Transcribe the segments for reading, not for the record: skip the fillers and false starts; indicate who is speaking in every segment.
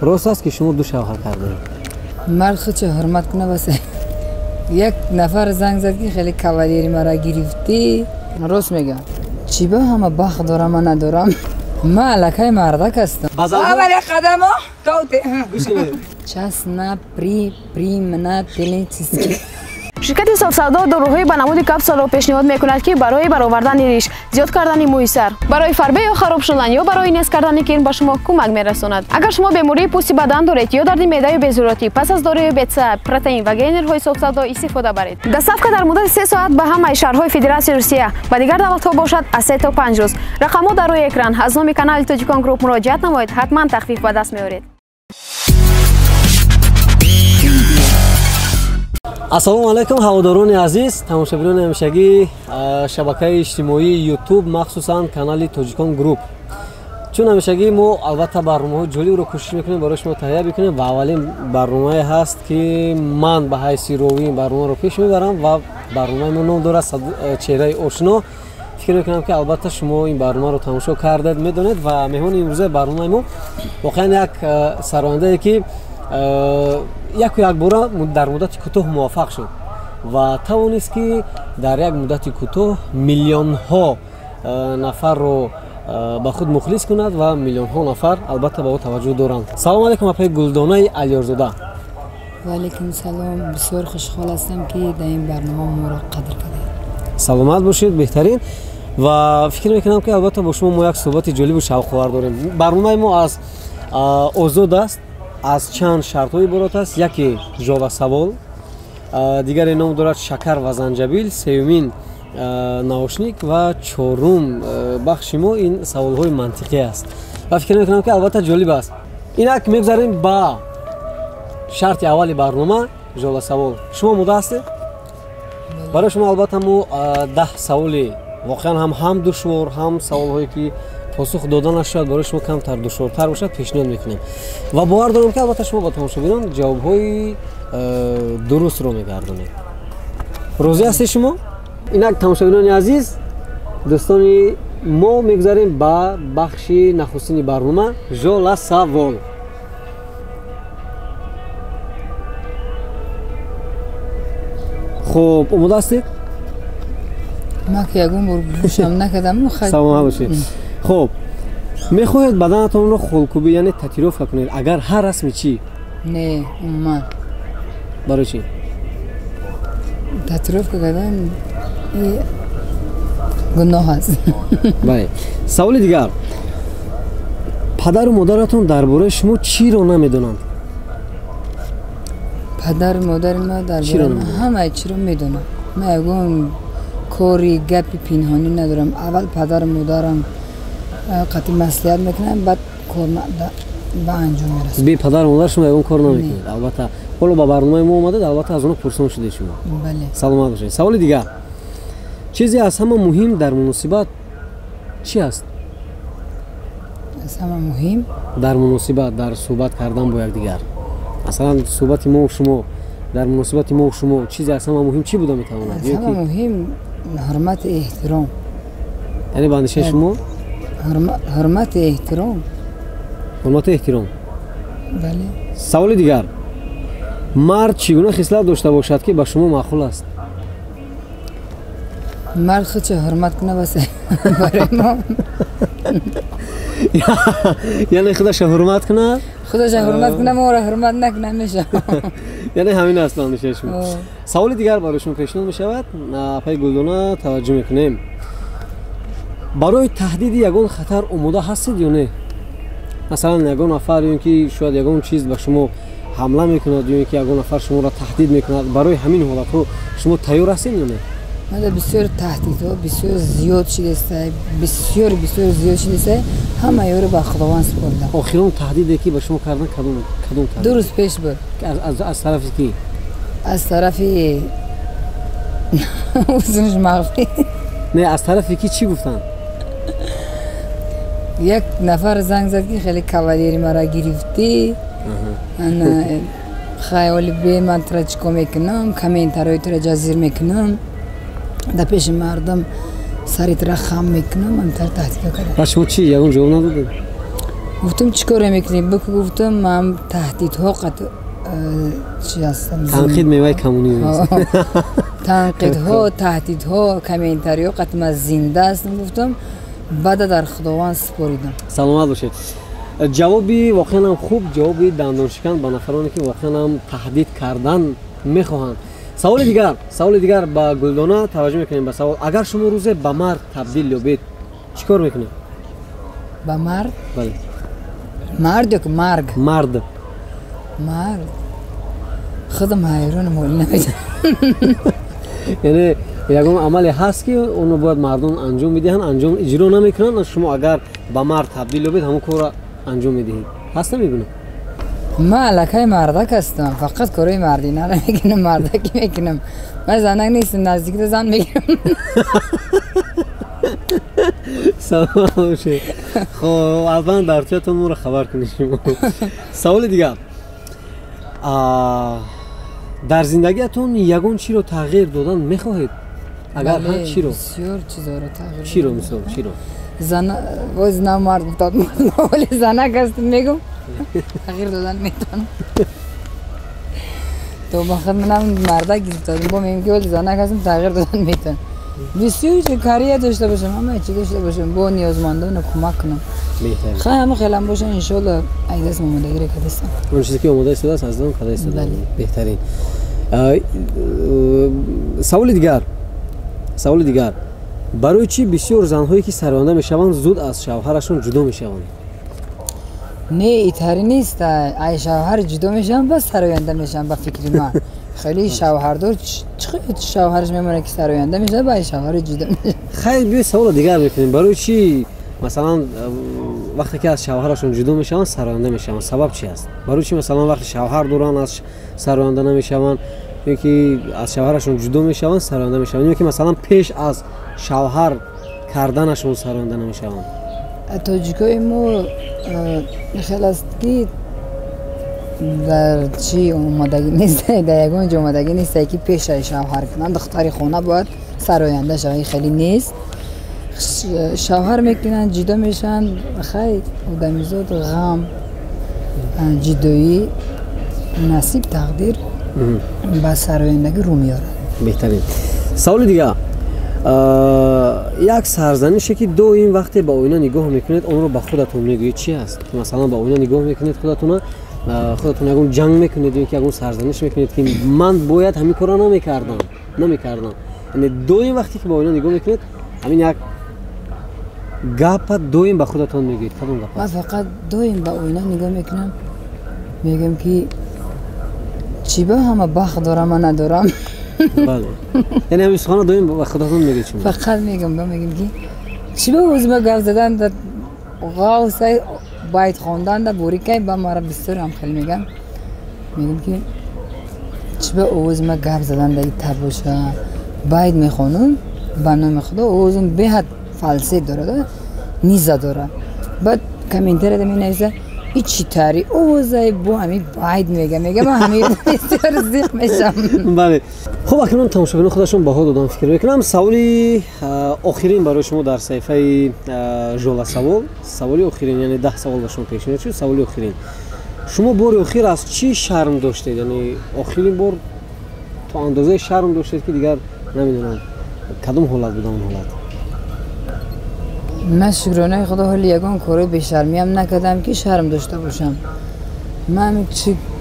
Speaker 1: Рост аст ки шумо ду шавҳар кардаед?
Speaker 2: Мард худшо ҳурмат куна басе. Як нафар занг зад ки хеле кавалери мара гирифтӣ. Рост мегам. Чӣ ба ҳама бахт дорам, ман надорам? Ман аллакай мардак ҳастам. Аввали қадамо тоте. Честно при-примнателически.
Speaker 3: Ширкати Софсавдо доруҳои ба намуди капсуларо пешниҳод мекунад, ки барои баровардани риш, зиёд кардани мӯи сар, барои фарбе ё хароб шудан ё барои нес кардани кирм ба шумо кӯмак мерасонад. Агар шумо бемории пӯсти бадан доред ё дарди меъдаю безуротӣ, пас аз доруи бетса, протеин ва гейнерҳои Софсавдо истифода баред. Доставка дар муддати 3 соат ба ҳамаи шаҳрҳои Федератсияи Русия, ба дигар давлатҳо бошад аз 3 то 5 рӯз. Рақамҳо дар рӯи экран. Аз номи канали Тоҷикон Груп муроҷиат намоед, ҳатман тахфиф ба даст меоред.
Speaker 1: Ассалому алайкум, ҳаводорони азиз, тамошобинони ҳамешагӣ шабакаи иҷтимоии YouTube, махсусан канали Тоҷикон Груп. Чун ҳамешагӣ мо албатта барномаҳои ҷолибро кӯшиш мекунем барои шумо таҳия бикунем ва аввалин барномае ҳаст ки ман ба ҳайси ровӣ ин барномаро пеш мебарам ва барномаи мо ном дорад Чеҳраи ошно. Фикр мекунам ки албатта шумо ин барномаро тамошо кардед, медонед ва меҳмони имрӯзаи барномаи мо воқеан як сарояндае ки яку якбора дар муддати кӯтоҳ муваффақ шуд ва тавонист ки дар як муддати кӯтоҳ миллионҳо нафарро ба худ мухлис кунад ва миллионҳо нафар албатта ба ӯ таваҷҷӯҳ доранд. Салому алайкум, апаи Гулдонаи Алиёрзода.
Speaker 2: Ва алайкум салом. Бисёр хушҳол ҳастам ки дар ин барнома моро қадр кардед.
Speaker 1: Саломат бошед, беҳтарин. Ва фикр мекунам ки албатта бо шумо мо як суҳбати ҷолибу шавқовар дорем. Барномаи мо аз озод аст, аз чанд шартҳо иборат аст. Яке жола савол, дигаре ном дорад шакар ва занҷабил, сеюмин наушник ва чорум бахши мо ин саволҳои мантиқӣ аст. Ва фикр мекунам ки албатта ҷолиб аст. Инак мегузарем ба шарти аввали барнома, жола савол. Шумо омода ҳастед? Барои шумо албатта мо 10 саволи воқеан ҳам душвор, ҳам саволҳое ки посух дода нашавад барои шумо камтар душвортар бошад пешниҳод мекунем ва бовар дорам ки албатта шумо ба тамошобинон ҷавобҳои дурустро мегардонед. Розӣ ҳастед шумо? Инак тамошобинони азиз, дӯстони мо, мегузарем ба бахши нахустини барнома, жола савол. Хуб, омода ҳастед?
Speaker 2: Ман ки ягон бор гӯшам накардам.
Speaker 1: Саломат бошед. Хуб, мехоҳед баданатонро холкӯбӣ, яъне татуировка кунед? Агар ҳар расми чӣ?
Speaker 2: Не, умуман.
Speaker 1: Барои чӣ?
Speaker 2: Татуировка кардан гуноҳ аст.
Speaker 1: Бале. Саволи дигар. Падару модаратон дар бораи шумо чиро намедонанд?
Speaker 2: Падару модари ман дар бораи ҳамаи чиро медонанд. Ман ягон кори гапи пинҳонӣ надорам. Аввал падару модарам қатъи маслиҳат мекунам, баъд кор ба анҷом мерасонам.
Speaker 1: Бе падару модар шумо ягон кор намекунед? Албатта. Ҳоло ба барномаи мо омадед, албатта аз онҳо пурсон шудед шумо.
Speaker 2: Бале.
Speaker 1: Саломат бошед. Саволи дигар. Чизе аз ҳама муҳим дар муносибат чӣ аст?
Speaker 2: Аз ҳама муҳим?
Speaker 1: Дар муносибат, дар суҳбат кардан бо якдигар. Масалан, суҳбати мо шумо, дар муносибати мо шумо чизе аз ҳама муҳим чӣ буда метавонад?
Speaker 2: Аз ҳама муҳим ҳурмати эҳтиром.
Speaker 1: Яъне ба андешаи шумо?
Speaker 2: Ҳурмати эҳтиром.
Speaker 1: Ҳурмату эҳтиром.
Speaker 2: Бале.
Speaker 1: Саволи дигар. Мард чӣ гуна хислат дошта бошад ки ба шумо маъқул аст?
Speaker 2: Мард худшо ҳурмат куна басе барои мо.
Speaker 1: Яъне худаша ҳурмат кунад?
Speaker 2: Худаша ҳурмат куна, моро ҳурмат накуна мешавад.
Speaker 1: Яъне ҳамин аст ба андешаи шумо. Саволи дигар барои шумо пешниҳод мешавад. Апаи Гулдона, таваҷҷӯҳ мекунем. Барои таҳдиди ягон хатар омода ҳастед ё не? Масалан, ягон нафар ё ин ки шояд ягон чиз ба шумо ҳамла мекунад ё ин ки ягон нафар шуморо таҳдид мекунад, барои ҳамин ҳолатҳо шумо тайёр ҳастед ё не?
Speaker 2: Мада бисёр таҳдидҳо бисёр зиёд шудааст, бисёр бисёр зиёд шудааст. Ҳама ёро ба Худованд супурдам.
Speaker 1: Охирон таҳдиде ки ба шумо кардан кадом таҳдид?
Speaker 2: 2 рӯз пеш буд.
Speaker 1: Аз тарафи ки?
Speaker 2: Аз тарафи узунаш мағфӣ.
Speaker 1: Не, аз тарафи ки чӣ гуфтанд?
Speaker 2: Як нафар занг зад ки хеле кавалери мара гирифтӣ. Хаёли бе ман тура чӣ кор мекунам, комментарҳои тура ҷазир мекунам, дар пеши мардум сари тура хам мекунам, ҳамтар таҳдид кардам.
Speaker 1: Ба шумо чӣ ягон ҷавоб надодед?
Speaker 2: Гуфтам чӣ коре мекунӣ? Бикӯ гуфтам ман таҳдидҳо қат чӣ ҳастам.
Speaker 1: Танқид меваи коммунизм аст.
Speaker 2: Танқидҳо, таҳдидҳо, комментариҳо қат ман зинда ҳастам гуфтам. Баъда дар Худованд супоридам.
Speaker 1: Саломат бошед. Ҷавоби воқеан ҳам хуб, ҷавоби дандоншикан ба нафароне ки воқеан ҳам таҳдид кардан мехоҳанд. Саволи дигар, саволи дигар ба Гулдона таваҷҷӯҳ мекунем ба савол. Агар шумо рӯзе ба мард табдил ёбед, чӣ кор мекунед?
Speaker 2: Ба мард?
Speaker 1: Бале.
Speaker 2: Мард ё ки марг?
Speaker 1: Мард.
Speaker 2: Мард. Худам ҳайронам, ҳолӣ намедонам.
Speaker 1: Яъне ягон амале ҳаст ки онро бояд мардон анҷом медиҳанд, анҷом иҷро намекунанд, шумо агар ба мард табдил ёбед, ҳамон корро анҷом медиҳед. Ҳаст намебинам?
Speaker 2: Ман аллакай мардак ҳастам, фақат корои мардинаро мекунам, мардакӣ мекунам. Ман занак нестам, наздикда зан мегирам.
Speaker 1: Саломат бошед. Хоб, албатта дар тиятон моро хабар кунед шумо. Саволи дигар. Дар зиндагиатон ягон чиро тағйир додан мехоҳед? Агар ҳа, чиро?
Speaker 2: Бисёр чизоро тағйир.
Speaker 1: Чиро мисол, чиро?
Speaker 2: Зана, боз на мард гуфтад, вале занак ҳастам мегум. Тағйир додан метавонам. То ба худ манам мардак гирифтадам, бо мегум ки вале занак ҳастам, тағйир додан метавонам. Бисёр чиз карьера дошта бошам, ҳама чиз дошта бошам, бо ниёзмандона кӯмак кунам. Хай ҳама хелам боша, иншоалло ай дастам омодагиро кардастам.
Speaker 1: Он чизе ки омода истодааст, аз дастам карда истода. Беҳтарин. Саволи дигар. Саволи дигар. Барои чӣ бисёр занҳое ки сароянда мешаванд, зуд аз шавҳарашон ҷудо мешаванд?
Speaker 2: Не, итари нест. Ай шавҳар ҷудо мешаванд, бас сароянда мешаванд, ба фикри ман. Хеле шавҳардор чӣ шавҳараш мемонад ки сароянда мешавад, ба шавҳар ҷудо мешавад.
Speaker 1: Хайр, биёед саволи дигар мекунем. Барои чӣ масалан вақте ки аз шавҳарашон ҷудо мешаванд, сароянда мешаванд? Сабаб чи аст? Барои чӣ масалан вақте шавҳар доранд аз сароянда намешаванд, ё ки аз шавҳарашон ҷудо мешаванд, сароянда мешаванд, ё ки масалан пеш аз шавҳар карданашон сароянда намешаванд?
Speaker 2: Тоҷикои мо хел аст ки дар чӣ омодагӣ нест, дар ягон ҷо омодагӣ нест ки пеш аз шавҳар кунанд духтари хона бояд сароянда шавад, хеле нест. Шавҳар мекунанд, ҷудо мешаванд. Хай одамизод ғам, ҷудоӣ, насиб, тақдир ба сарояндагӣ рӯ меорад.
Speaker 1: Беҳтарин. Саволи дигар. Як сарзанише ки доим вақте ба оина нигоҳ мекунед, онро ба худатон мегӯед, чи аст? Масалан ба оина нигоҳ мекунед, худатона худатон ягон ҷанг мекунед ё ки ягон сарзаниш мекунед ки ман бояд ҳамин корро намекардам. Яъне доим вақте ки ба оина нигоҳ мекунед, ҳамин як гапа доим ба худатон мегӯед. Кадом гап
Speaker 2: аст? Ман фақат доим ба оина нигоҳ мекунам, мегӯям ки чӣ ба ҳама бахт дорам, ман надорам.
Speaker 1: Бале. Яъне ҳамин суханро доим ба худатон мегӯед шумо?
Speaker 2: Фақат мегӯям, мегӯям ки чӣ ба ӯзи гап задан да ғавсай байт хондан да бурикай ба мара бисёр ҳам хеле мегӯям. Мегӯям ки чӣ ба овози ма гап задан да итар боша, байт мехонам ба номи Худо, овозам беҳад фалсет дорад, низа дорад. Баъд комментарияда менависа и чӣ тари овозай бо ҳамин байт мега, мега ман ҳамин бисёр зиқ мешавам.
Speaker 1: Бале. Хуб, акнун тамошобинон худашон баҳо додан фикр мекунам. Саволи охирин барои шумо дар саҳифаи жола савол, саволи охирин, яъне 10 савол ба шумо пешниҳод шуд. Саволи охирин. Шумо бори охир аз чӣ шарм доштед? Яъне охирин бор то андозаи шарм доштед ки дигар намедонам кадом ҳолат буда он ҳолат?
Speaker 2: Ман шукронаи Худо ҳоли ягон кори бешармиам накардам ки шарм дошта бошам. Ман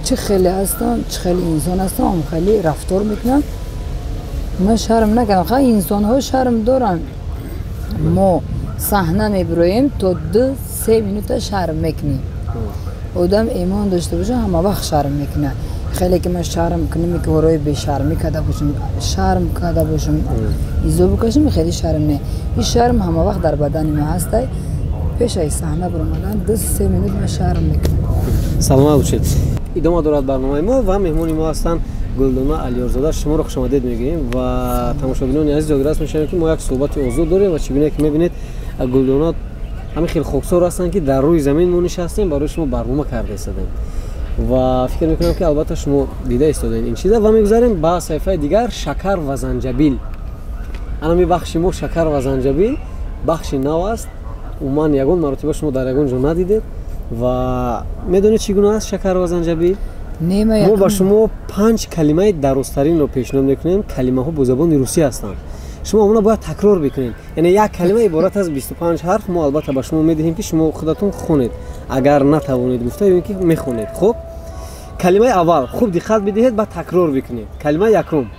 Speaker 2: чӣ хеле ҳастам, чӣ хеле инсон ҳастам, он хеле рафтор мекунам. Ман шарм накардам. Хай инсонҳо шарм доранд. Мо саҳна мебироем то 2-3 минута шарм мекунем. Одам имон дошта боша ҳама вақт шарм мекунад. Хеле ки ман шарм кунем ки корои бешармӣ карда бошам, шарм карда бошам, изо бикашам, хеле шарм не. Ин шарм ҳама вақт дар бадани ман ҳастай. Пеш аз саҳна баромадан 2-3 минут ман шарм мекунам.
Speaker 1: Саломат бошед. Идома дорад барномаи мо ва меҳмони мо ҳастанд Гулдона Алиёрзода. Шуморо хушомадед мегӯем ва тамошобинони азиз ёдрас мешавем ки мо як суҳбати озод дорем ва чӣ гуна ки мебинед Гулдона ҳамин хел хоксор ҳастанд ки дар рӯи замин мо нишастем, барои шумо барнома карда истодем ва фикр мекунам ки албатта шумо дида истодаед ин чиза. Ва мегузарем ба саҳифаи дигар, шакар ва занҷабил. Анами бахши мо шакар ва занҷабил бахши нав аст. Умуман ягон маротиба шумо дар ягон ҷо надидед Ва медонед чӣ гуна аст шакар ва занҷабил? Мо ба шумо 5 калимаи дарозтаринро пешниҳод мекунем. Калимаҳо бо забони русӣ ҳастанд. Шумо онро бояд такрор бикунед. Яъне як калима иборат аз 25 ҳарф мо албатта ба шумо медиҳем, ки шумо худатон хонед. Агар натавонед гуфта, ё ин ки мехонед. Хуб, калимаи аввал, хуб диққат бидиҳед, баъд такрор бикунед. Калимаи якум: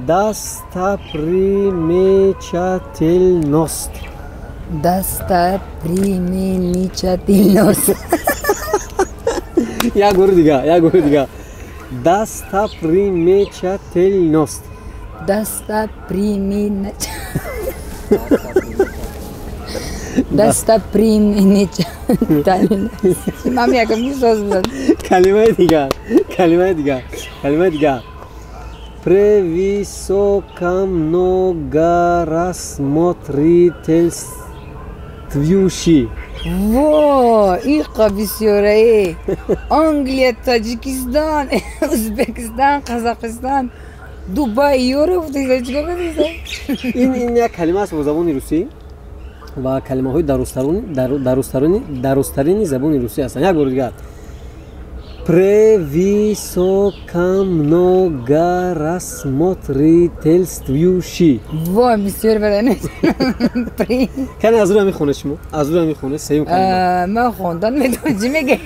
Speaker 1: достопримечательность.
Speaker 2: Достопримечательность.
Speaker 1: Як бори дигар, як бори дигар. Достопримечательность.
Speaker 2: Достопримечательность. Ман якам мисоз будам.
Speaker 1: Калимаи дигар, калимаи дигар, калимаи дигар. Превысокомногорассмотрительствующий.
Speaker 2: Во, иқа бисёрае. Англия, Тоҷикистон, Ӯзбекистон, Қазоқистон, Дубай, Европа, чикор кардиса?
Speaker 1: Ин як калима аст бо забони русӣ ва калимаҳои дарозтарини забони русӣ ҳастанд. Як бори дигар. Превысокомногорассмотрительствующий.
Speaker 2: Вой, бисёр бадан.
Speaker 1: Кане аз рӯя мехонед шумо? Аз рӯя мехонед сеюм калима.
Speaker 2: Ман хондан медонам, чӣ мегӯ?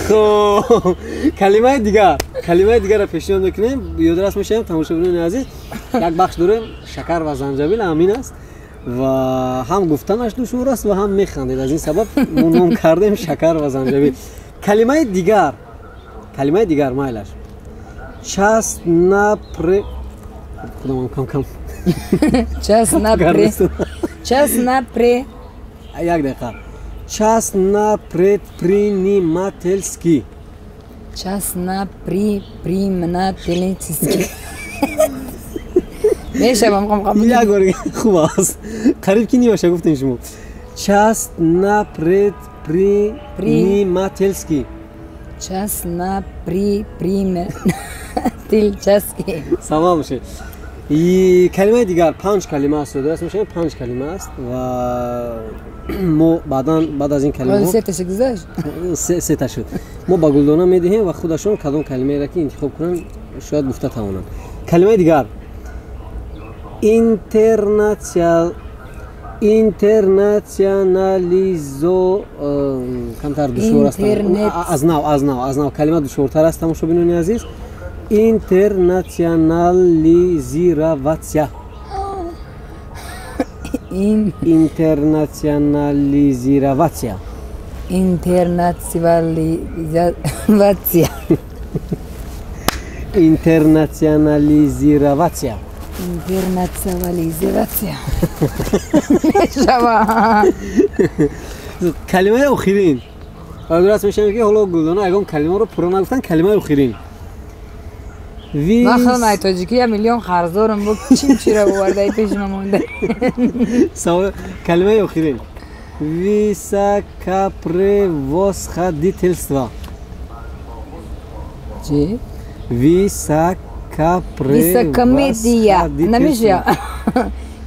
Speaker 1: Хуб, калимаи дигар, калимаи дигарро пешниҳод мекунем. Ёдрас мешавем, тамошобинони азиз. Як бахш дорем, шакар ва занҷабил, ҳамин аст. Ва ҳам гуфтанаш душвор аст ва ҳам механдед. Аз ин сабаб мо ном кардем шакар ва занҷабил. Калимаи дигар, калимаи дигар, майлаш. Частнапре, худам кам кам.
Speaker 2: Частнапре. Частнапре.
Speaker 1: Як дақиқа. Частнопредпринимательский.
Speaker 2: Частнопредпринимательский. Мешавам қам қам.
Speaker 1: Як бор хуб аст. Қариб ки нимаша гуфтем шумо. Частнопредпринимательский.
Speaker 2: Частнопредпринимательский.
Speaker 1: Салом бошед. Калимаи дигар 5 калима аст, дуруст мешавад? 5 калима аст ва мо баъдан баъд аз ин калимаҳо
Speaker 2: се та гузашт,
Speaker 1: се та шуд. Мо ба Гулдона медиҳем ва худашон кадом калимаеро ки интихоб кунанд шояд гуфта тавонанд. Калимаи дигар: интернационализо, камтар душвор аст. Аз нав, аз нав, аз нав. Калима душвортар аст, тамошобинони азиз. Интернационализироваться. Интернационализироваться.
Speaker 2: Интернационализация.
Speaker 1: Интернационализироваться.
Speaker 2: Интернационализация. Мешава.
Speaker 1: Калимаи охирин. Дуруст мешавад ки ҳоло Гулдона ягон калимаро пурра нагуфтан. Калимаи охирин.
Speaker 2: Ман худам ай тоҷикӣ 1 миллион қарз дорам, бо чим чиро овардаи пеши ман монда.
Speaker 1: Калимаи охирин. Высокопревосходительство.
Speaker 2: Чӣ?
Speaker 1: Высокопревосходительство.
Speaker 2: Намешава.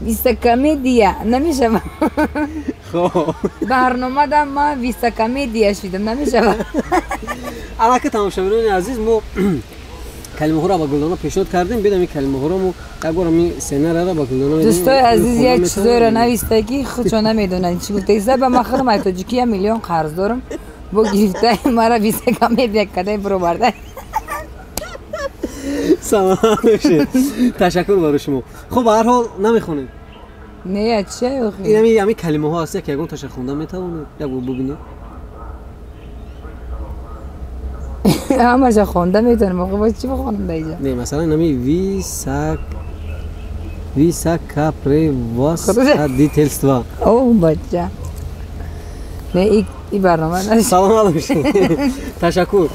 Speaker 2: Високомедия намешава.
Speaker 1: Хоб.
Speaker 2: Барномада ман високомедия шидам, намешава.
Speaker 1: Аллакай тамошобинони азиз, мо калимаҳоро ба Гулдона пешниҳод кардем. Бидам ин калимаҳоро мо як бор ҳамин сценарияро ба Гулдона медиҳем.
Speaker 2: Дӯстои азиз, як чизоеро нависта ки худшон намедонанд чӣ гуфта. Ба ман худам ай тоҷикӣ 1 миллион қарз дорам, бо гирифтаи мара високомедия кадай бароварда.
Speaker 1: Салом бошед. Ташаккур барои шумо. Хуб, ба ҳар ҳол намехонед?
Speaker 2: Не, чӣ охи?
Speaker 1: Ин ҳамин калимаҳо ҳаст, як ягон таша хонда метавонед? Як бор бубинед.
Speaker 2: Ҳамаша хонда метавонам, охи боз чӣ бихонам дар инҷа?
Speaker 1: Не, масалан ҳамин високопревосходительство.
Speaker 2: О, бача. Не, ин барнома
Speaker 1: Саломат бошед. Ташаккур.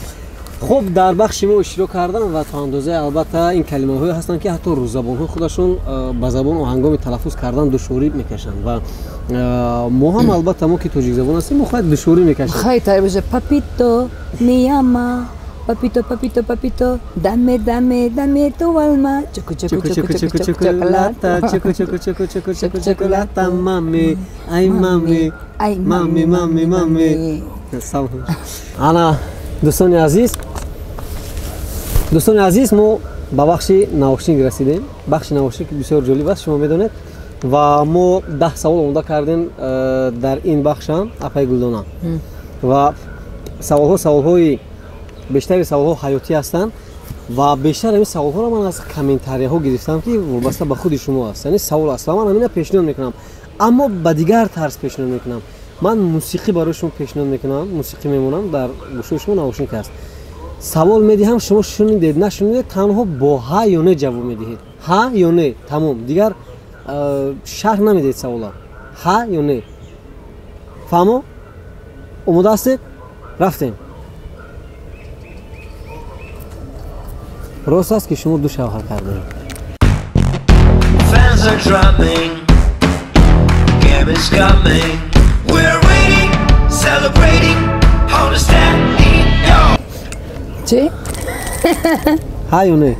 Speaker 1: Хуб, дар бахши мо иштирок кардан ва то андозае албатта ин калимаҳое ҳастанд ки ҳатто рӯззабонҳо худашон ба забон ҳангоми талаффуз кардан душворӣ мекашанд ва мо ҳам албатта, мо ки тоҷикзабон ҳастем, мо хоҳад душворӣ мекашем.
Speaker 2: Хай тайр боша. Папито мияма Папито, папито, папито, даме, даме, даме ту алма. Чоко, чоко, чоко, чоко, чоколата,
Speaker 1: чоко, чоко, чоко, чоко, чоко, чоколата, мами, ай мами, ай мами, мами, мами. Ана, дӯстони азиз, дӯстони азиз, мо ба бахши наушник расидем. Бахши наушник бисёр ҷолиб аст, шумо медонед. Ва мо 10 савол омода кардем дар ин бахшам, апаи Гулдона. Ва саволҳо саволҳои бештари саволҳо ҳаётӣ ҳастанд ва бештар ҳамин саволҳоро ман аз комментарияҳо гирифтам, ки вобаста ба худи шумо аст. Яъне савол аст ва ман ҳамина пешниҳод мекунам, аммо ба дигар тарз пешниҳод мекунам. Ман мусиқӣ барои шумо пешниҳод мекунам, мусиқӣ мемонам, дар гӯшои шумо наушник аст. Савол медиҳам, шумо шунидед, нашунидед, танҳо бо ҳа ё не ҷавоб медиҳед. Ҳа ё не, тамом. Дигар шарҳ намедиҳед савола. Ҳа ё не. Фаҳмо? Омода ҳастед? Рафтем. Рост аст, ки шумо ду шавҳар кардаед?
Speaker 4: Fans are drumming, game is coming. We're waiting, celebrating, on the Stanley.
Speaker 2: Чӣ?
Speaker 1: Ҳа ё не?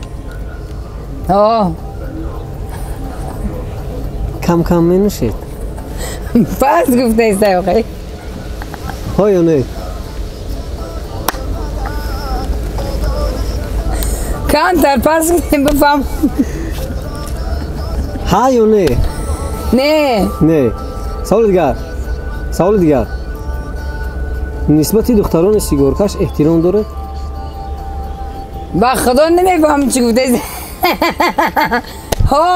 Speaker 2: О.
Speaker 1: Кам-кам менӯшед?
Speaker 2: Пас гуфтаистай охи.
Speaker 1: Ҳо ё не?
Speaker 2: Камтар пас гуфтем, бифаҳм.
Speaker 1: Ҳа ё не?
Speaker 2: Не.
Speaker 1: Не. Саволи дигар. Саволи дигар. Нисбати духтарони сигоркаш эҳтиром доред?
Speaker 2: Ба худо намефаҳмам чӣ гуфтаист. Ҳо.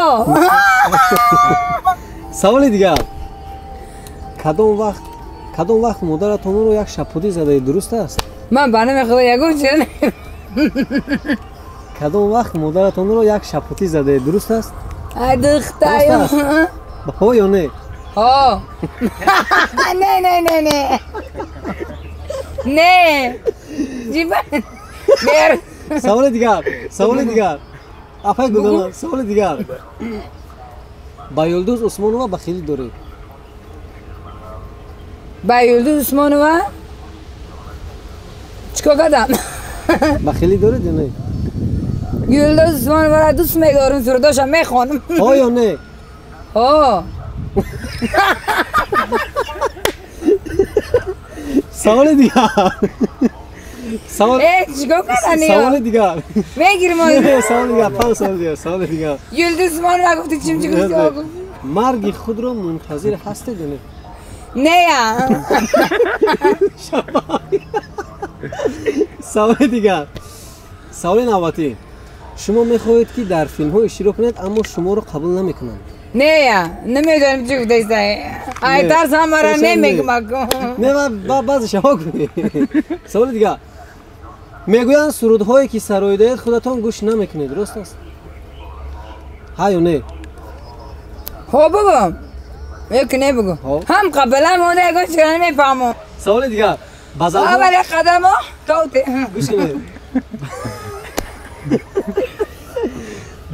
Speaker 1: Саволи дигар. Кадом вақт модаратонро як шаппотӣ задаед, дуруст аст?
Speaker 2: Ман ба номи худо ягон чиз
Speaker 1: Кадом вақт модаратонро як шаппотӣ задаед, дуруст аст?
Speaker 2: Ай духтаё.
Speaker 1: Ҳо ё не?
Speaker 2: Ҳо. Не, не, не, не. Не. Ҷиба. Бер.
Speaker 1: Саволи дигар, саволи дигар. Апаи Гулдона, саволи дигар. Ба Юлдуз Усмонова бахилӣ доред?
Speaker 2: Ба Юлдуз Усмонова чикор кардам?
Speaker 1: Бахилӣ доред ё не?
Speaker 2: Юлдуз Усмоноваро дӯст медорам, сурудоша мехонам.
Speaker 1: Ҳо ё не?
Speaker 2: Ҳо.
Speaker 1: Саволи дигар. Савол
Speaker 2: чикор кардани?
Speaker 1: Саволи дигар.
Speaker 2: Мегирим.
Speaker 1: Саволи дигар, панҷ саволи дигар, саволи дигар.
Speaker 2: Юлдуз Усмонова гуфти чим чӣ гуфти?
Speaker 1: Марги худро мунтазир ҳастед ё не?
Speaker 2: Не.
Speaker 1: Саволи дигар. Саволи навбатӣ. Шумо мехоҳед, ки дар филмҳо иштирок кунед, аммо шуморо қабул намекунанд.
Speaker 2: Не, намедонам чӣ гуфтаистай. Ай тарс ҳамаро немегум.
Speaker 1: Не, баъзе шаҳо гӯед. Саволи дигар. Мегӯянд сурудҳое, ки сароидаед, худатон гӯш намекунед, рост аст? Ҳа ё не?
Speaker 2: Ҳо бугум. Ё ки не бугум. Ҳам қаблан монда ягон чизро намефаҳмам.
Speaker 1: Саволи дигар.
Speaker 2: Аввали қадамо тоте.
Speaker 1: Гӯш кунед.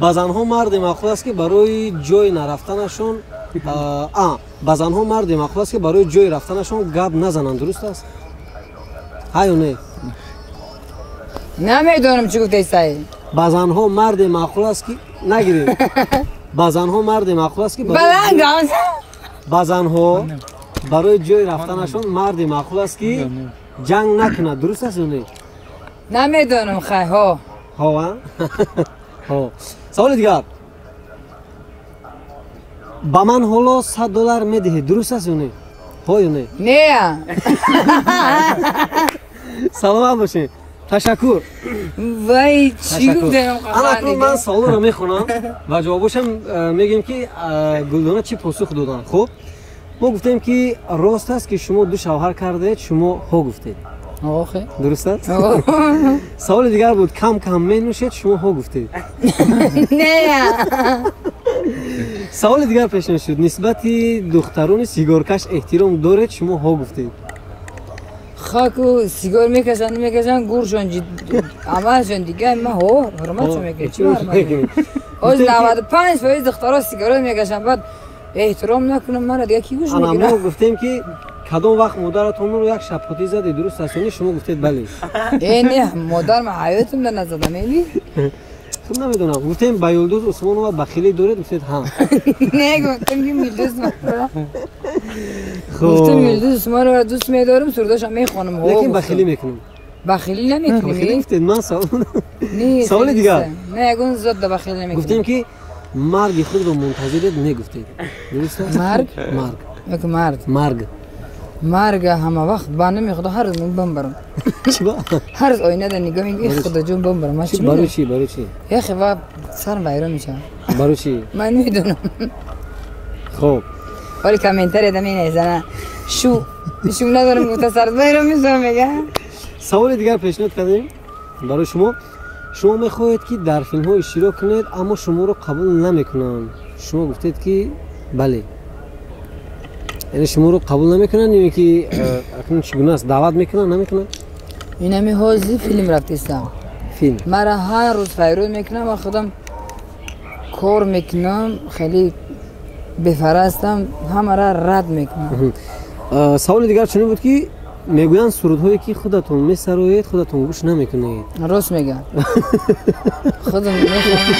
Speaker 1: Ба занҳо марде маъқул аст, ки барои ҷой нарафтанашон ба занҳо марде маъқул аст, ки барои ҷой рафтанашон гап назананд, дуруст аст? Ҳа ё не?
Speaker 2: Намедонам чӣ гуфтаистай.
Speaker 1: Ба занҳо марде маъқул аст, ки нагиред. Ба занҳо марде маъқул аст, ки ба занҳо барои ҷой рафтанашон марде маъқул аст, ки ҷанг накунад, дуруст аст ё не?
Speaker 2: Намедонам, хай, ҳо.
Speaker 1: Ҳо, ҳо. Саволи дигар. Ба ман ҳоло $100 медиҳед, дуруст аст ё не? Ҳо ё не?
Speaker 2: Не.
Speaker 1: Саломат бошед. Ташаккур.
Speaker 2: Вай, чӣ гуфтам?
Speaker 1: Ана акнун ман саволро мехонам ва ҷавобошам мегӯем, ки Гулдона чӣ посух доданд. Хуб, мо гуфтем, ки рост аст, ки шумо ду шавҳар кардаед, шумо ҳо гуфтед. Дуруст аст? Саволи дигар буд, кам кам менӯшед, шумо ҳо гуфтед.
Speaker 2: Не.
Speaker 1: Саволи дигар пешниҳод шуд, нисбати духтарони сигоркаш эҳтиром доред, шумо ҳо гуфтед.
Speaker 2: Хаку сигор мекашанд, мекашанд, гуршон амалшон дигар, ман ҳо ҳурматшон мекунам. Оз 95% духтаро сигоро мекашанд, баъд эҳтиром накунам, мана дигар ки гӯш мекунад?
Speaker 1: Ана мо гуфтем, ки Кадом вақт модаратонро як шапотӣ задед, дуруст аст ё не? Шумо гуфтед бале.
Speaker 2: Э, не, модарам ҳаётимда назадам, эли.
Speaker 1: Хуб, намедонам. Гуфтем, ба Юлдуз Усмонова бахилӣ доред, гуфтед ҳа.
Speaker 2: Не, гуфтем ки Юлдуз, гуфтем Юлдуз Усмонова дӯст медорам, сурудашам мехонам.
Speaker 1: Лекин бахилӣ мекунам.
Speaker 2: Бахилӣ намекунем.
Speaker 1: Бахилӣ гуфтед, ман саволи дигар.
Speaker 2: Не, ягон зот да бахилӣ намекунем.
Speaker 1: Гуфтем ки марги худро мунтазиред, негуфтед, дуруст аст?
Speaker 2: Марг?
Speaker 1: Марг.
Speaker 2: Ёки мард?
Speaker 1: Марг.
Speaker 2: Марга ҳама вақт ба номи Худо ҳар рӯз бамбарам. Ҳар рӯз оинада нигоҳ мекунам, Худоҷон, бамбарам. Ман чӣ?
Speaker 1: Барои чӣ, барои чӣ?
Speaker 2: Яхе ва сарам вайрон мешавад.
Speaker 1: Барои чӣ?
Speaker 2: Ман намедонам.
Speaker 1: Хуб.
Speaker 2: Вале комментария да менависана, шу шу надорам, гуфта сарат вайрон мешавад, мега.
Speaker 1: Саволи дигар пешниҳод кардем барои шумо. Шумо мехоҳед, ки дар филмҳо иштирок кунед, аммо шуморо қабул намекунанд. Шумо гуфтед, ки бале. Яъне шуморо қабул намекунанд ё ки акнун чӣ гуна аст, даъват мекунанд, намекунанд?
Speaker 2: Инами ҳозир филм рафтистам.
Speaker 1: Филм.
Speaker 2: Мара ҳар рӯз файрод мекунам ва худам кор мекунам, хеле бефарастам, ҳамара рад мекунам.
Speaker 1: Саволи дигар чунин буд, ки мегӯянд, сурудҳое ки худатон месароед, худатон гӯш намекунед.
Speaker 2: Рост мегӯям, худам мехонам.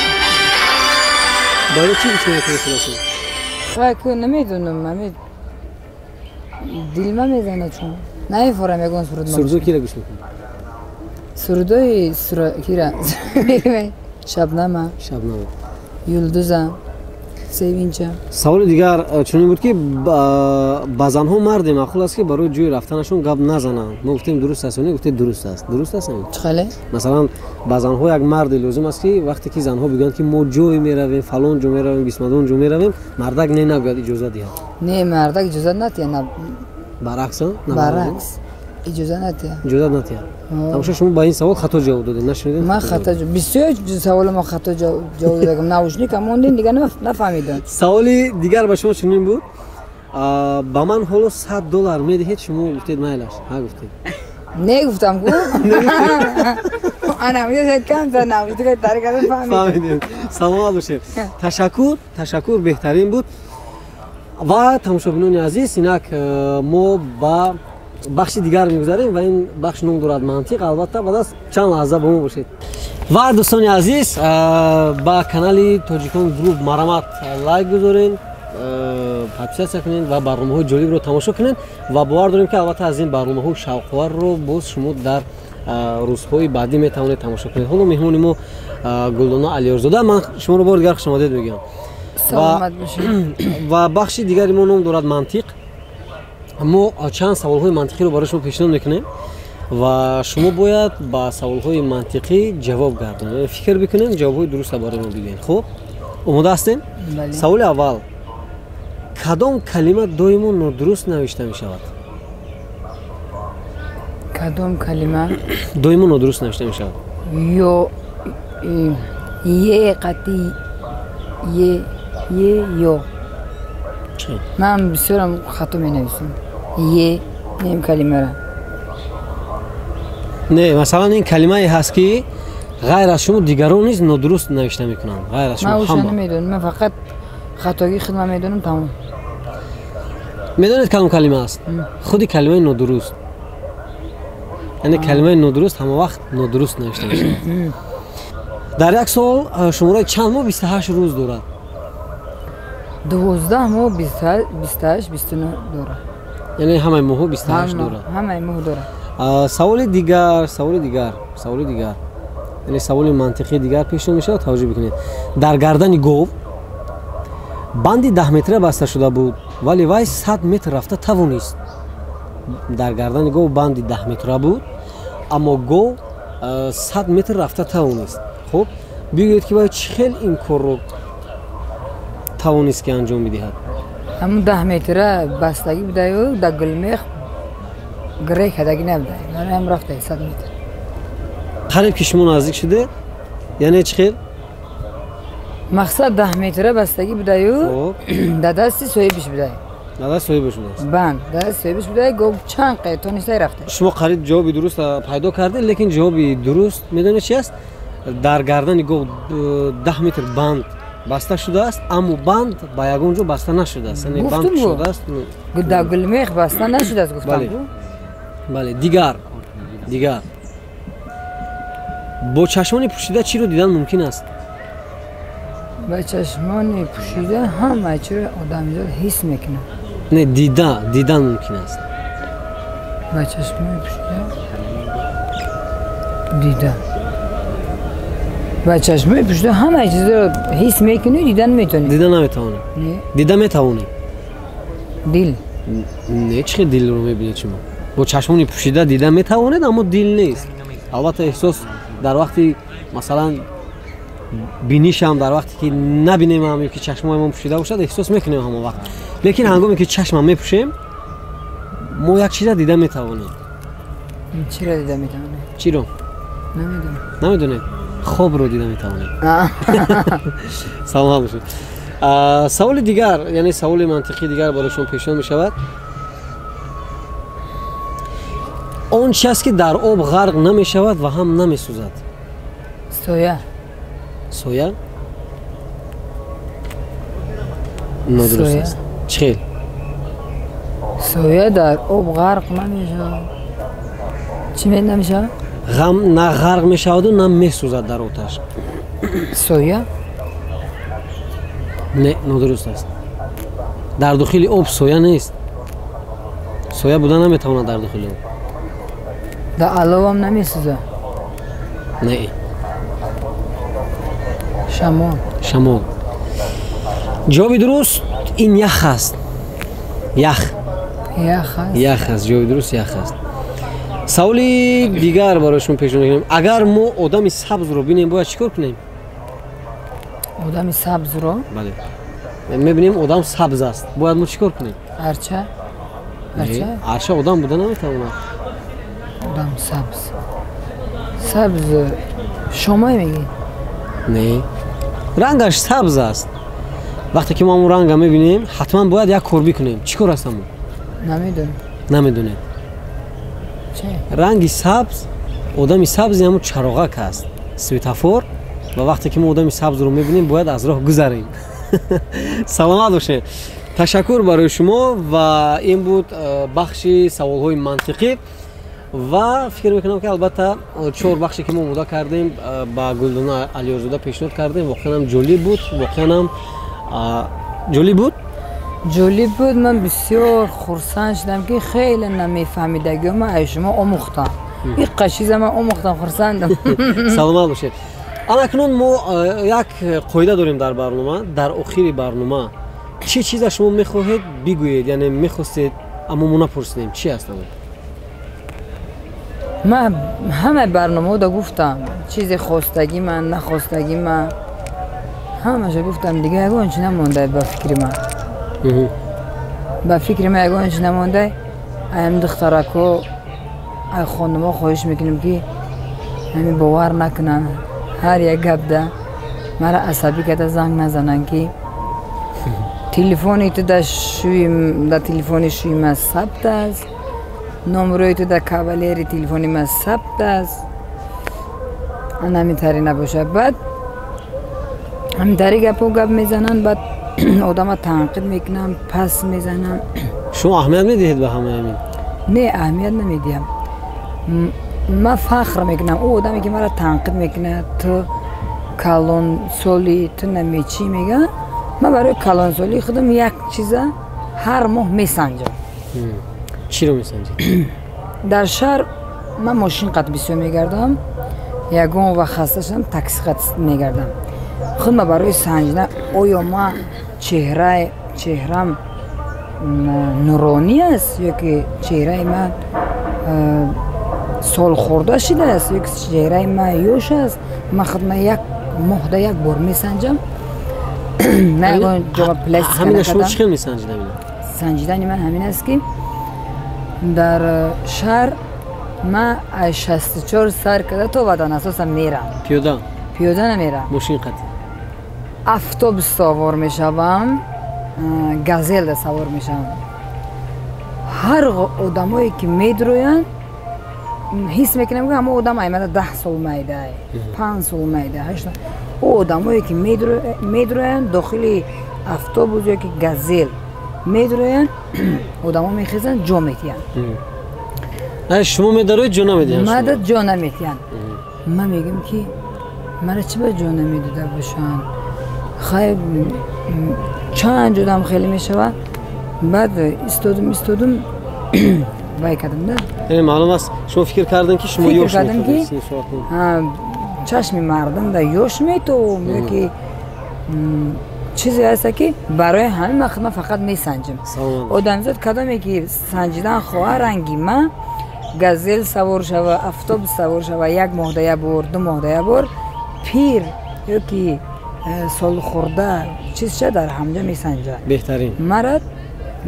Speaker 1: Барои чӣ гӯш намекунед худатон?
Speaker 2: Хай, намедонам, ами дилма мезанад, чун намефорам ягон суруд.
Speaker 1: Сурудҳои кира гӯш мекунед?
Speaker 2: Сурудҳои кира? Шабнама.
Speaker 1: Шабнама.
Speaker 2: Юлдуза, Севинча.
Speaker 1: Саволи дигар чунин буд, ки ба занҳо марде маъқул аст, ки барои ҷои рафтанашон гап назананд. Мо гуфтем, дуруст аст ё не, гуфтед, дуруст аст. Дуруст аст?
Speaker 2: Чӣ хеле?
Speaker 1: Масалан, ба занҳо як марде лозим аст, ки вақте ки занҳо бигӯянд, ки мо ҷое меравем, фалон ҷо меравем, бисмадон ҷо меравем, мардак не нагӯяд, иҷозат диҳад.
Speaker 2: Не, мардак иҷозат натиҳад.
Speaker 1: Баръакс?
Speaker 2: Баръакс, иҷозат натиҳад.
Speaker 1: Иҷозат натиҳад. Тамошо, шумо ба ин савол хато ҷавоб додед, нашунидед?
Speaker 2: Ман хато, бисёр саволи мо хато ҷавоб додам. Наушник мондин, дигар нафаҳмидам.
Speaker 1: Саволи дигар ба шумо чунин буд: ба ман ҳоло 100 доллар медиҳед, шумо гуфтед, майлаш, ҳа гуфтед.
Speaker 2: Не гуфтам ку, камтар наушник тарикада
Speaker 1: фаҳмидем. Саломат бошед, ташаккур, ташаккур, беҳтарин буд. Ва тамошобинони азиз, инак мо ба бахши дигар мегузарем ва ин бахш ном дорад «Мантиқ». Албатта, баъд аз чанд лаҳза бо мо бошед. Ва дӯстони азиз, ба канали Тоҷикон Груп марамат лайк гузорен, подписаться кунед ва барномаҳои ҷолибро тамошо кунед. Ва бовар дорем, ки албатта аз ин барномаҳои шавқоварро боз шумо дар рӯзҳои баъдӣ метавонед тамошо кунед. Ҳоло меҳмони мо Гулдона Алиёрзода. Ман шуморо бори дигар хушомадед мегӯям.
Speaker 2: Саломат бошед.
Speaker 1: Ва бахши дигари мо ном дорад «Мантиқ». Мо чанд саволҳои мантиқиро барои шумо пешниҳод мекунем ва шумо бояд ба саволҳои мантиқӣ ҷавоб гардонед, фикр бикунем, ҷавобҳои дурустро барои мо бигӯед. Хуб, омода ҳастем? Саволи аввал: кадом калима доимо нодуруст навишта мешавад?
Speaker 2: Кадом калима?
Speaker 1: Доимо нодуруст навишта мешавад.
Speaker 2: Ё е қати е, е, ё. Ман бисёрам хато менависам е ин калимара.
Speaker 1: Не, масалан, ин калимае ҳаст, ки ғайр аз шумо дигарон низ нодуруст навишта мекунанд, ғайр аз шумо.
Speaker 2: Ман ӯша намедонам, ман фақат хатогии худма медонам, тамом.
Speaker 1: Медонед, кадом калима аст? Худи калимаи нодуруст, яъне калимаи нодуруст ҳама вақт нодуруст навишта мешавад. Дар як сол шумораи чанд моҳ 28 рӯз дорад?
Speaker 2: 12 моҳ 28, 29 дорад.
Speaker 1: Яъне ҳамаи моҳҳо 28 дорад?
Speaker 2: Ҳамаи моҳ дорад.
Speaker 1: Саволи дигар, саволи дигар, саволи дигар, яъне саволи мантиқии дигар пешниҳод мешавад, таваҷҷӯҳ бикунед. Дар гардани гов банди 10 метра баста шуда буд, вале вай 100 метр рафта тавонист. Дар гардани гов банди 10 метра буд, аммо гов 100 метр рафта тавонист. Хуб, бигӯед, ки вай чӣ хел ин корро тавонист, ки анҷом бидиҳад?
Speaker 2: Ҳамун 10 метра бастагӣ будаю дар гулмех гирей кардагӣ набуда, ҳам рафта 100 метр.
Speaker 1: Қариб ки шумо наздик шуде. Яъне чӣ хел?
Speaker 2: Мақсад, 10 метра бастагӣ будаю, дар дасти соҳибиш будай.
Speaker 1: Дар дасти соҳибиш будааст.
Speaker 2: Банд дар дасти соҳибиш будай, гов чанд қай тонистай рафта.
Speaker 1: Шумо қариб ҷавоби дуруст пайдо кардед, лекин ҷавоби дуруст медонед чи аст? Дар гардани гов 10 метр банд Баста шудааст, аммо банд ба ягон ҷо баста нашудааст. Яъне банд шудааст.
Speaker 2: Дар гулмех баста нашудааст, гуфтам.
Speaker 1: Бале, дигар. Дигар. Бо чашмони пӯшида чиро дидан мумкин аст?
Speaker 2: Ба чашмони пӯшида ҳама чиро одамизод ҳис мекунад.
Speaker 1: Не, дидан мумкин аст.
Speaker 2: Ба чашмони пӯшида дидан. Ба чашмони пӯшида ҳама чизро ҳис мекунӣ, дидан метавонӣ.
Speaker 1: Дидан наметавонӣ. Дида метавонӣ.
Speaker 2: Дил.
Speaker 1: Не, чӣ хел дилро мебинед шумо? Бо чашмони пӯшида дида метавонед, аммо дил нест. Албатта эҳсос дар вақти масалан бинишам, дар вақте ки набинем ҳам ё ки чашмоямон пӯшида бошад, эҳсос мекунем ҳамон вақт. Лекин ҳангоме ки чашмам мепӯшем, мо як чиза дида метавонем.
Speaker 2: Чиро дида метавонем?
Speaker 1: Чиро?
Speaker 2: Намедонам.
Speaker 1: Намедонед? Хобро дида метавонем. Саломат бошед. Саволи дигар, яъне саволи мантиқии дигар барои шумо пешниҳод мешавад. Он чи аст ки дар об ғарқ намешавад ва ҳам намесӯзад?
Speaker 2: Соя.
Speaker 1: Соя? Нодуруст аст. Чӣ хел?
Speaker 2: Соя дар об ғарқ намешавад. Чӣ намешавад?
Speaker 1: Ғам на ғарқ мешаваду на месӯзад дар оташ.
Speaker 2: Соя?
Speaker 1: Не, нодуруст аст. Дар дохили об соя нест. Соя буда наметавонад дар дохили об.
Speaker 2: Дар аловам намесӯзад?
Speaker 1: Не.
Speaker 2: Шамол.
Speaker 1: Шамол. Ҷавоби дуруст ин ях аст. Ях.
Speaker 2: Ях аст.
Speaker 1: Ях аст. Ҷавоби дуруст ях аст. Саволи дигар барои шумо пешниҳод мекунем. Агар мо одами сабзро бинем, бояд чӣ кор кунем?
Speaker 2: Одами сабзро?
Speaker 1: Бале. Мебинем одам сабз аст. Бояд мо чӣ кор кунем?
Speaker 2: Арча? Арча?
Speaker 1: Арча одам буда наметавонад.
Speaker 2: Одам сабз. Сабз шомай мегӣ?
Speaker 1: Не. Рангаш сабз аст. Вақте ки мо ҳамон ранга мебинем, ҳатман бояд як кор бикунем. Чӣ кор аст ҳамон?
Speaker 2: Намедонам.
Speaker 1: Намедонед. Ранги сабз, одами сабз ҳамон чароғак аст, светофор. Ва вақте ки мо одами сабзро мебинем, бояд аз роҳ гузарем. Саломат бошед. Ташаккур барои шумо. Ва ин буд бахши саволҳои мантиқӣ. Ва фикр мекунам ки албатта чор бахше ки мо омода кардем, ба Гулдона Алиёрзода пешниҳод кардем, воқеан ҳам ҷолиб буд. Воқеан ҳам ҷолиб буд.
Speaker 2: Ҷолиб буд. Ман бисёр хурсанд шудам ки хеле намефаҳмидагиҳо ман аз шумо омӯхтам. Иққа чиза ман омӯхтам, хурсандам.
Speaker 1: Саломат бошед. Анакнун мо як қоида дорем дар барнома. Дар охири барнома чӣ чиза шумо мехоҳед бигӯед, яъне мехостед, аммо мо напурсидем, чӣ аст ҳамон?
Speaker 2: Ман ҳамаи барномаҳода гуфтам, чизе хостагӣ ман, нахостагӣ ман, ҳамаша гуфтам. Дига ягон чи намонда ба фикри ман. Ба фикри ман ягон чи намонда. Аям духтарако, ай хонумо хоҳиш мекунем ки ҳамин бовар накунанд. Ҳар як гапда мара асабӣ карда занг назананд ки телефони ту дар телефони шӯи ман сабт аст, номрои ту дар кавалери телефони ман сабт аст. Ан ҳамин тари набошад. Баъд ҳамин тари гапо гап мезананд, баъд одама танқид мекунанд, пас мезананд.
Speaker 1: Шумо аҳамият медиҳед ба ҳамаи ҳамин?
Speaker 2: Не, аҳамият намедиҳам. Ман фахр мекунам. Ӯ одаме ки маро танқид мекунад, ту калонсоли, ту намечӣ мегӯяд, ман барои калонсолии худам як чиза ҳар моҳ месанҷам.
Speaker 1: Чиро месанҷед?
Speaker 2: Дар шаҳр ман мошин қат бисёр мегардам, ягон вақт хаста шудам такси қат мегардам. Худма барои санҷидан оё ман чеҳрам нуронӣ аст ё ки чеҳраи ман солхӯрда шудааст ё ки чеҳраи ман ёш аст, ман худма як моҳда як бор месанҷам. На ягон ҷоба пластика
Speaker 1: накардам. Шумо чӣ хел месанҷид ҳамина?
Speaker 2: Санҷидани ман ҳамин аст ки дар шаҳр ман аз 64 сар карда то Ватанасоса мерам.
Speaker 1: Пиёда?
Speaker 2: Пиёда намерам.
Speaker 1: Мошин қатӣ?
Speaker 2: Автобус савор мешавам, газелда савор мешавам. Ҳар одамое ки медроянд, Ҳис мекунам, ки ҳама одам аймада 10 сол майда, 5 сол майда, 8. Ӯ одамое ки медуроянд дохили автобус ё ки газел медуроянд, одамо мехезанд, ҷо метиҳанд.
Speaker 1: Шумо медароед, ҷо намедиҳанд?
Speaker 2: Мада ҷо наметиҳанд. Ман мегӯям, ки мара чӣ ба ҷо намедода бошанд? Хай, чанд ҷудам хеле мешавад. Баъд истодум, истодум, вай кардам да.
Speaker 1: Яъне маълум аст, шумо фикр кардем, ки шумо ёш
Speaker 2: кардам, ки чашми мардум да ёш метовам ё ки чизе ҳаста, ки барои ҳамин ман худман фақат месанҷам. Одамзод кадоме ки санҷидан хоҳа, ранги ман газел савор шава, автобус савор шава, як моҳда як бор, 2 моҳда як бор, пир ё ки солхӯрда чизша дар ҳамҷа месанҷад.
Speaker 1: Беҳтарин.
Speaker 2: Мара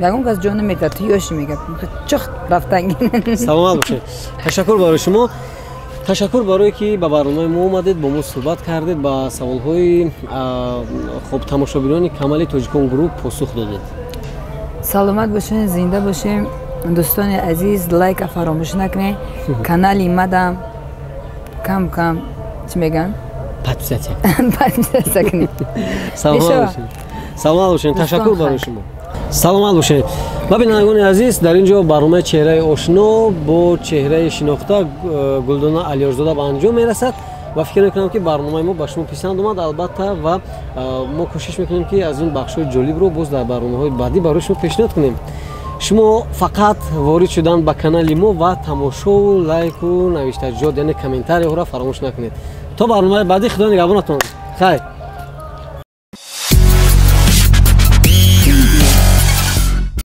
Speaker 2: ягон кас ҷо наметиҳад, ту ёши, мега, чух рафтанги.
Speaker 1: Саломат бошед, ташаккур барои шумо, ташаккур барое ки ба барномаи мо омадед, бо мо суҳбат кардед, ба саволҳои хуб тамошобинони канали Тоҷикон Груп посух додед.
Speaker 2: Саломат бошем, зинда бошем. Дӯстони азиз, лайка фаромӯш накунед, канали мадам кам кам, чӣ мегӯянд?
Speaker 1: Подписаться.
Speaker 2: Подписаться кунед.
Speaker 1: Саломат бошед, саломат бошед, ташаккур барои шумо, саломат бошед. Ва бинандагони азиз, дар ин ҷо барномаи «Чеҳраи ошно» бо чеҳраи шинохта Гулдона Алиёрзода ба анҷом мерасад ва фикр мекунам, ки барномаи мо ба шумо писанд омад, албатта, ва мо кӯшиш мекунем, ки аз ин бахшҳои ҷолибро боз дар барномаҳои баъдӣ барои шумо пешниҳод кунем. Шумо фақат ворид шудан ба канали мо ва тамошову лайку навиштаҷот, яъне комментарияҳоро фаромӯш накунед. То барномаи баъдӣ, худо нигаҳбонатон, хайр.